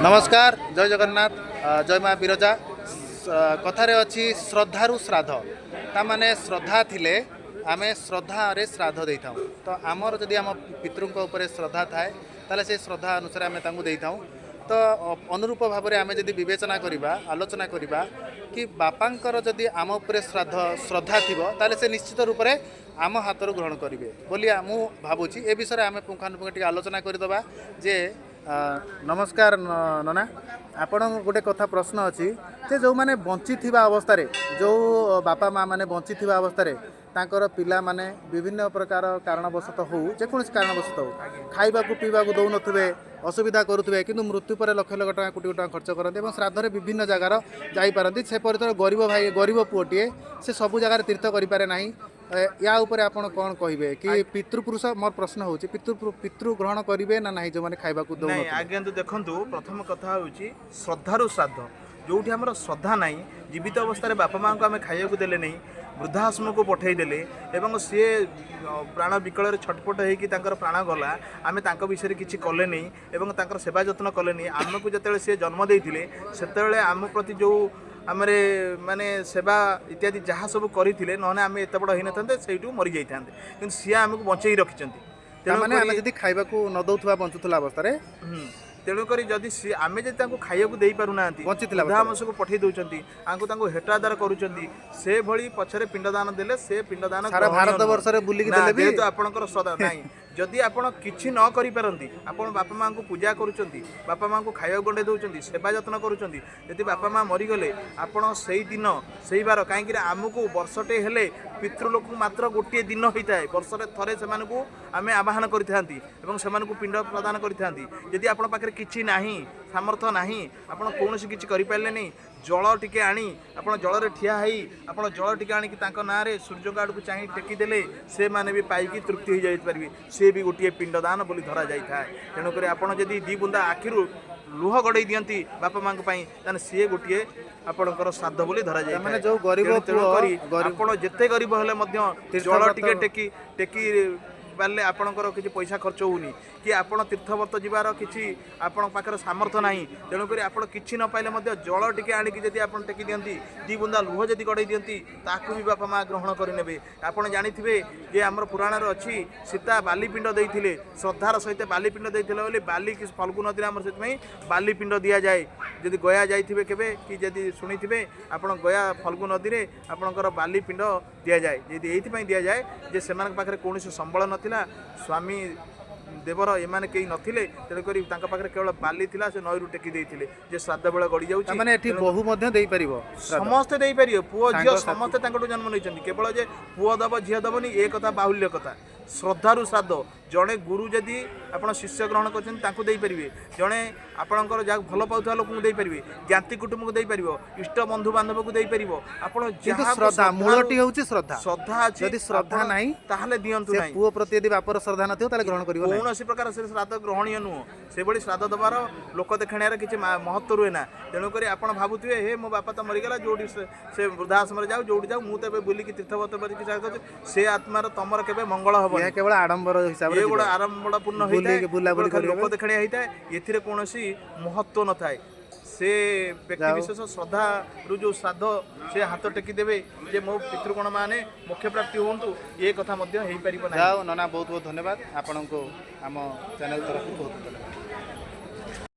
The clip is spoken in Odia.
ନମସ୍କାର, ଜୟ ଜଗନ୍ନାଥ, ଜୟ ମା ବିରଜା। କଥାରେ ଅଛି, ଶ୍ରଦ୍ଧାରୁ ଶ୍ରାଦ୍ଧ। ତାମାନେ ଶ୍ରଦ୍ଧା ଥିଲେ ଆମେ ଶ୍ରଦ୍ଧାରେ ଶ୍ରାଦ୍ଧ ଦେଇଥାଉ। ତ ଆମର ଯଦି ଆମ ପିତୃଙ୍କ ଉପରେ ଶ୍ରଦ୍ଧା ଥାଏ, ତାହେଲେ ସେ ଶ୍ରଦ୍ଧା ଅନୁସାରେ ଆମେ ତାଙ୍କୁ ଦେଇଥାଉ। ତ ଅନୁରୂପ ଭାବରେ ଆମେ ଯଦି ବିବେଚନା କରିବା, ଆଲୋଚନା କରିବା କି ବାପାଙ୍କର ଯଦି ଆମ ଉପରେ ଶ୍ରଦ୍ଧା ଥିବ, ତାହେଲେ ସେ ନିଶ୍ଚିତ ରୂପରେ ଆମ ହାତରୁ ଗ୍ରହଣ କରିବେ ବୋଲି ମୁଁ ଭାବୁଛି। ଏ ବିଷୟରେ ଆମେ ପୁଙ୍ଖାନୁପୁଙ୍ଖ ଟିକେ ଆଲୋଚନା କରିଦେବା ଯେ ନମସ୍କାର ନନା, ଆପଣଙ୍କ ଗୋଟେ କଥା ପ୍ରଶ୍ନ ଅଛି ଯେ ଯେଉଁମାନେ ବଞ୍ଚିଥିବା ଅବସ୍ଥାରେ, ଯେଉଁ ବାପା ମା ମାନେ ବଞ୍ଚିଥିବା ଅବସ୍ଥାରେ ତାଙ୍କର ପିଲାମାନେ ବିଭିନ୍ନ ପ୍ରକାର କାରଣବଶତଃ ହଉ, ଯେକୌଣସି କାରଣବଶତଃ ହଉ, ଖାଇବାକୁ ପିଇବାକୁ ଦେଉନଥିବେ, ଅସୁବିଧା କରୁଥିବେ, କିନ୍ତୁ ମୃତ୍ୟୁ ପରେ ଲକ୍ଷ ଲକ୍ଷ ଟଙ୍କା, କୋଟି କୋଟି ଟଙ୍କା ଖର୍ଚ୍ଚ କରନ୍ତି ଏବଂ ଶ୍ରାଦ୍ଧରେ ବିଭିନ୍ନ ଜାଗାର ଯାଇପାରନ୍ତି। ସେପରି ତ ଗରିବ ଭାଇ, ଗରିବ ପୁଅଟିଏ, ସେ ସବୁ ଜାଗାରେ ତୀର୍ଥ କରିପାରେ ନାହିଁ। ୟା ଉପରେ ଆପଣ କ'ଣ କହିବେ କି ପିତୃପୁରୁଷ, ମୋର ପ୍ରଶ୍ନ ହେଉଛି, ପିତୃ ଗ୍ରହଣ କରିବେ ନା ନାହିଁ ଯେଉଁମାନେ ଖାଇବାକୁ ନାଇଁ ଦେଉନଥିବେ? ଆଜ୍ଞା, ତ ଦେଖନ୍ତୁ, ପ୍ରଥମ କଥା ହେଉଛି ଶ୍ରଦ୍ଧାରୁ ଶ୍ରାଦ୍ଧ। ଯେଉଁଠି ଆମର ଶ୍ରଦ୍ଧା ନାହିଁ, ଜୀବିତ ଅବସ୍ଥାରେ ବାପା ମାଆଙ୍କୁ ଆମେ ଖାଇବାକୁ ଦେଲେ ନାହିଁ, ବୃଦ୍ଧାଶ୍ରମକୁ ପଠାଇ ଦେଲେ ଏବଂ ସିଏ ପ୍ରାଣ ବିକଳରେ ଛଟପଟ ହେଇକି ତାଙ୍କର ପ୍ରାଣ ଗଲା, ଆମେ ତାଙ୍କ ବିଷୟରେ କିଛି କଲେନି ଏବଂ ତାଙ୍କର ସେବା ଯତ୍ନ କଲେନି। ଆମକୁ ଯେତେବେଳେ ସିଏ ଜନ୍ମ ଦେଇଥିଲେ, ସେତେବେଳେ ଆମ ପ୍ରତି ଯେଉଁ ଆମର ମାନେ ସେବା ଇତ୍ୟାଦି ଯାହା ସବୁ କରିଥିଲେ, ନହେଲେ ଆମେ ଏତେ ବଡ଼ ହେଇନଥାନ୍ତେ, ସେଇଠୁ ମରିଯାଇଥାନ୍ତେ। କିନ୍ତୁ ସିଏ ଆମକୁ ବଞ୍ଚେଇ ରଖିଛନ୍ତି। ତାମାନେ ଆମେ ତେଣୁକରି ଯଦି ଖାଇବାକୁ ନ ଦଉଥିବା ବଞ୍ଚୁଥିଲା ଅବସ୍ଥାରେ, ତେଣୁକରି ଯଦି ସିଏ, ଆମେ ଯଦି ତାଙ୍କୁ ଖାଇବାକୁ ଦେଇପାରୁନାହାନ୍ତି, ବଞ୍ଚିଥିଲା ବୃଦ୍ଧାଶ୍ରମକୁ ପଠେଇ ଦେଉଛନ୍ତି, ତାଙ୍କୁ ତାଙ୍କୁ ହେଟାଦାର କରୁଛନ୍ତି, ସେଭଳି ପଛରେ ପିଣ୍ଡଦାନ ଦେଲେ ସେ ପିଣ୍ଡଦାନ ସାରା ଗ୍ରହଣୀୟ ଭାରତ ନୁହଁ। ବର୍ଷରେ ବୁଲିକି ନା, ଦେଲେ ବି ଯେହେତୁ ଆପଣଙ୍କର ଶ୍ରଦ୍ଧା ନାହିଁ, ଯଦି ଆପଣ କିଛି ନ କରିପାରନ୍ତି, ଆପଣ ବାପା ମାଆଙ୍କୁ ପୂଜା କରୁଛନ୍ତି, ବାପା ମାଆଙ୍କୁ ଖାଇବାକୁ ଗଣ୍ଡେ ଦେଉଛନ୍ତି, ସେବା ଯତ୍ନ କରୁଛନ୍ତି, ଯଦି ବାପା ମା ମରିଗଲେ ଆପଣ ସେଇ ଦିନ ସେଇ ବାର, କାହିଁକିନା ଆମକୁ ବର୍ଷଟେ ହେଲେ ପିତୃଲୋକକୁ ମାତ୍ର ଗୋଟିଏ ଦିନ ହୋଇଥାଏ। ବର୍ଷରେ ଥରେ ସେମାନଙ୍କୁ ଆମେ ଆବାହନ କରିଥାନ୍ତି ଏବଂ ସେମାନଙ୍କୁ ପିଣ୍ଡ ପ୍ରଦାନ କରିଥାନ୍ତି। ଯଦି ଆପଣଙ୍କ ପାଖରେ କିଛି ନାହିଁ, ସାମର୍ଥ୍ୟ ନାହିଁ, ଆପଣ କୌଣସି କିଛି କରିପାରିଲେନି, ଜଳ ଟିକେ ଆଣି ଆପଣ ଜଳରେ ଠିଆ ହେଇ ଆପଣ ଜଳ ଟିକେ ଆଣିକି ତାଙ୍କ ନାଁରେ ସୂର୍ଯ୍ୟଙ୍କ ଆଡ଼କୁ ଚାହିଁ ଟେକିଦେଲେ ସେମାନେ ବି ପାଇକି ତୃପ୍ତି ହୋଇଯାଇପାରିବେ। ସେ ବି ଗୋଟିଏ ପିଣ୍ଡଦାନ ବୋଲି ଧରାଯାଇଥାଏ। ତେଣୁକରି ଆପଣ ଯଦି ଦୁଇ ବୁନ୍ଦା ଆଖିରୁ ଲୁହ ଗଡ଼େଇ ଦିଅନ୍ତି ବାପା ମାଆଙ୍କ ପାଇଁ, ତାହେଲେ ସିଏ ଗୋଟିଏ ଆପଣଙ୍କର ଶ୍ରାଦ୍ଧ ବୋଲି ଧରାଯାଇଥାଏ। ତାମାନେ ଯୋଉ ଗରିବ ତେଣୁକରି ପୁଅ, ଗରିବ ଆପଣ ଯେତେ ଗରିବ ହେଲେ ମଧ୍ୟ ଜଳ ଟିକେ ଟେକି ଟେକି ପାରିଲେ ଆପଣଙ୍କର କିଛି ପଇସା ଖର୍ଚ୍ଚ ହେଉନି କି ଆପଣ ତୀର୍ଥବ୍ରତ ଯିବାର କିଛି ଆପଣଙ୍କ ପାଖରେ ସାମର୍ଥ୍ୟ ନାହିଁ। ତେଣୁକରି ଆପଣ କିଛି ନ ପାଇଲେ ମଧ୍ୟ ଜଳ ଟିକେ ଆଣିକି ଯଦି ଆପଣ ଟେକି ଦିଅନ୍ତି, ଦୁଇ ବୁନ୍ଦା ଲୁହ ଯଦି ଗଡ଼େଇ ଦିଅନ୍ତି, ତାକୁ ବି ବାପା ମା ଗ୍ରହଣ କରିନେବେ। ଆପଣ ଜାଣିଥିବେ ଯେ ଆମର ପୁରାଣରେ ଅଛି, ସୀତା ବାଲିପିଣ୍ଡ ଦେଇଥିଲେ, ଶ୍ରଦ୍ଧାର ସହିତ ବାଲିପିଣ୍ଡ ଦେଇଥିଲେ ବୋଲି ବାଲି ଫଲ୍ଗୁ ନଦୀରେ ଆମର ସେଥିପାଇଁ ବାଲିପିଣ୍ଡ ଦିଆଯାଏ। ଯଦି ଗୟା ଯାଇଥିବେ କେବେ କି ଯଦି ଶୁଣିଥିବେ ଆପଣ, ଗୟା ଫଲ୍ଗୁ ନଦୀରେ ଆପଣଙ୍କର ବାଲିପିଣ୍ଡ ଦିଆଯାଏ। ଯଦି ଏଇଥିପାଇଁ ଦିଆଯାଏ ଯେ ସେମାନଙ୍କ ପାଖରେ କୌଣସି ସମ୍ବଳ ନଥିଲା, ସ୍ୱାମୀ, ଦେବର ଏମାନେ କେହି ନଥିଲେ, ତେଣୁକରି ତାଙ୍କ ପାଖରେ କେବଳ ବାଲି ଥିଲା, ସେ ନଈରୁ ଟେକି ଦେଇଥିଲେ ଯେ ଶ୍ରାଦ୍ଧ ବେଳ ଗଡ଼ି ଯାଉଛି। ତାମାନେ ଏଠି ବୋହୂ ମଧ୍ୟ ଦେଇପାରିବ ଶ୍ରାଦ୍ଧ। ସମସ୍ତେ ଦେଇପାରିବେ, ପୁଅ ଝିଅ ସାଙ୍ଗସାଥି। ସମସ୍ତେ ତାଙ୍କଠୁ ଜନ୍ମ ନେଇଛନ୍ତି। କେବଳ ଯେ ପୁଅ ଦବ, ଝିଅ ଦବନି, ଏ କଥା ବାହୁଲ୍ୟ କଥା। ଶ୍ରଦ୍ଧାରୁ ଶ୍ରାଦ୍ଧ। ଜଣେ ଗୁରୁ ଯଦି ଆପଣ ଶିଷ୍ୟ ଗ୍ରହଣ କରିଛନ୍ତି, ତାଙ୍କୁ ଦେଇପାରିବେ। ଜଣେ ଆପଣଙ୍କର ଯାହାକୁ ଭଲ ପାଉଥିବା ଲୋକଙ୍କୁ ଦେଇପାରିବେ, ଜ୍ଞାତି କୁଟୁମ୍ବକୁ ଦେଇପାରିବ, ଇଷ୍ଟ ବନ୍ଧୁ ବାନ୍ଧବକୁ ଦେଇପାରିବ। ଆପଣ କିନ୍ତୁ ଯାହାକୁ ଶ୍ରଦ୍ଧା ମୂଳଟି ହେଉଛି ଶ୍ରଦ୍ଧା। ଶ୍ରଦ୍ଧା ଅଛି, ଯଦି ଶ୍ରଦ୍ଧା ଆପଣ ନାହିଁ, ତାହେଲେ ଦିଅନ୍ତୁ ସେ ନାହିଁ। ପୁଅ ପ୍ରତି ଯଦି ବାପର ଶ୍ରଦ୍ଧା ନଥିବ, ତାହେଲେ ଗ୍ରହଣ କରିବ ନାହିଁ। କୌଣସି ପ୍ରକାର ସେ ଶ୍ରାଦ୍ଧ ଗ୍ରହଣୀୟ ନୁହଁ। ସେଭଳି ଶ୍ରାଦ୍ଧ ଦେବାର ଲୋକ ଦେଖାଣିଆର କିଛି ମହତ୍ଵ ରୁହେ ନା। ତେଣୁକରି ଆପଣ ଭାବୁଥିବେ, ହେ ମୋ ବାପା ତ ମରିଗଲା, ଯୋଉଠି ସେ ବୃଦ୍ଧାଶ୍ରମରେ ଯାଉ, ଯୋଉଠି ଯାଉ, ମୁଁ ତ ଏବେ ବୁଲିକି ତୀର୍ଥବ୍ରତ କରିକି ଯାଉଛି, ସେ ଆତ୍ମାର ତମର କେବେ ମଙ୍ଗଳ ହବନି। ଏହା କେବଳ ଆଡମ୍ବର ହିସାବରେ ଇଏ ଯିବ। ଗୋଟେ ଆଡ଼ମ୍ବରପୂର୍ଣ୍ଣ ହେଇଥାଏ, ବୁଲିକି ବୁଲାବୁଲି କେବଳ ଖାଲି ଲୋକ କରିବେ। ଦେଖାଣିଆ ହେଇଥାଏ, ଏଥିରେ କୌଣସି ମହତ୍ଵ ନଥାଏ। ସେ ବ୍ୟକ୍ତି ଯାଉ। ବିଶେଷ ଶ୍ରଦ୍ଧାରୁ ଯୋଉ ଶ୍ରାଦ୍ଧ, ସେ ହାତ ଟେକି ଦେବେ ଯେ ମୋ ପିତୃଗଣ ମାନେ ମୋକ୍ଷ ପ୍ରାପ୍ତି ହୁଅନ୍ତୁ, ଏ କଥା ମଧ୍ୟ ହେଇପାରିବ ନାହିଁ। ଯାଉ ନନା, ବହୁତ ବହୁତ ଧନ୍ୟବାଦ ଆପଣଙ୍କୁ। ଆମ ଚ୍ୟାନେଲ ତରଫରୁ ବହୁତ ବହୁତ ଧନ୍ୟବାଦ।